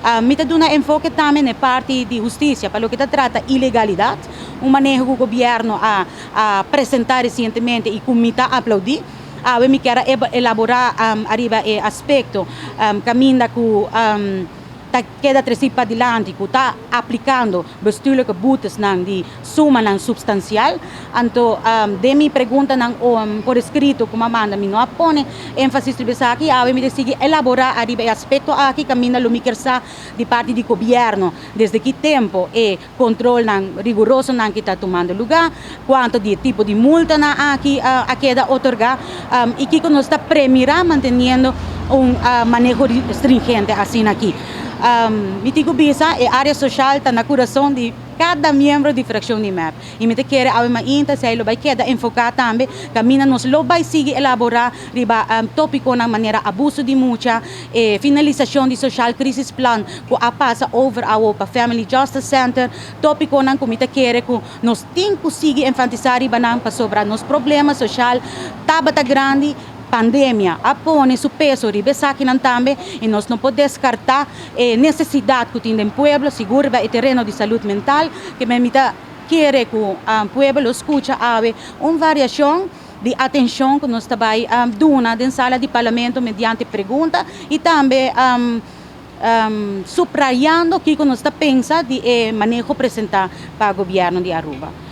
Mi ta duna enfoke tambe na e parti di hustisia pa loke ta trata ilegalidat, un maneho ku gobièrnu a a presentá resientemente i ku mi ta aplaudí. Awe mi kier a elaborá ariba e aspekto kaminda ku ta keda tresí padilanti ku ta aplikando bestuurlijke boetesnan di sumanan supstansial. Anto den mi preguntanan por eskrito ku mi a manda mi no a pone énfasis riba esaki. Awe mi ta sigui elaborá ariba e aspekto aki kaminda lo mi kier sa di parti di gobièrnu desde ki tempu e kontrolnan rigurosonan ki ta tumando lugá, kuantu di e tipo di multanan aki a keda otorgá i kiko nos ta premirá manteniendo un maneho stringente asina aki. Mi tin ku bisa e área soshal ta na kurason di kada miembro di frakshon di mep i mi ta kere awe mainta esei lo bai keda enfoká tambe kaminda nos lo bai sigui elaborá riba tópikonan manera abuso di mucha, e finalisashon di Sociaal Crisisplan ku a pasa over awo pa Family Justice Center, tópikonan ku mi ta kere ku nos tin ku sigui enfatisá riba nan pasobra nos problema soshal tabata grandi, pandemia a pone su peso riba esakinan tambe i nos no por deskartá e nesesidat ku tin den pueblo, sigur riba e tereno di salud mental, ke mi ta kere ku pueblo lo skucha awe un variashon di atencion cu nos ta bay duna den sala di Parlamento mediante pregunta y tambe subrayando kico nos ta pensa di e maneho presenta pa Gobierno di Aruba.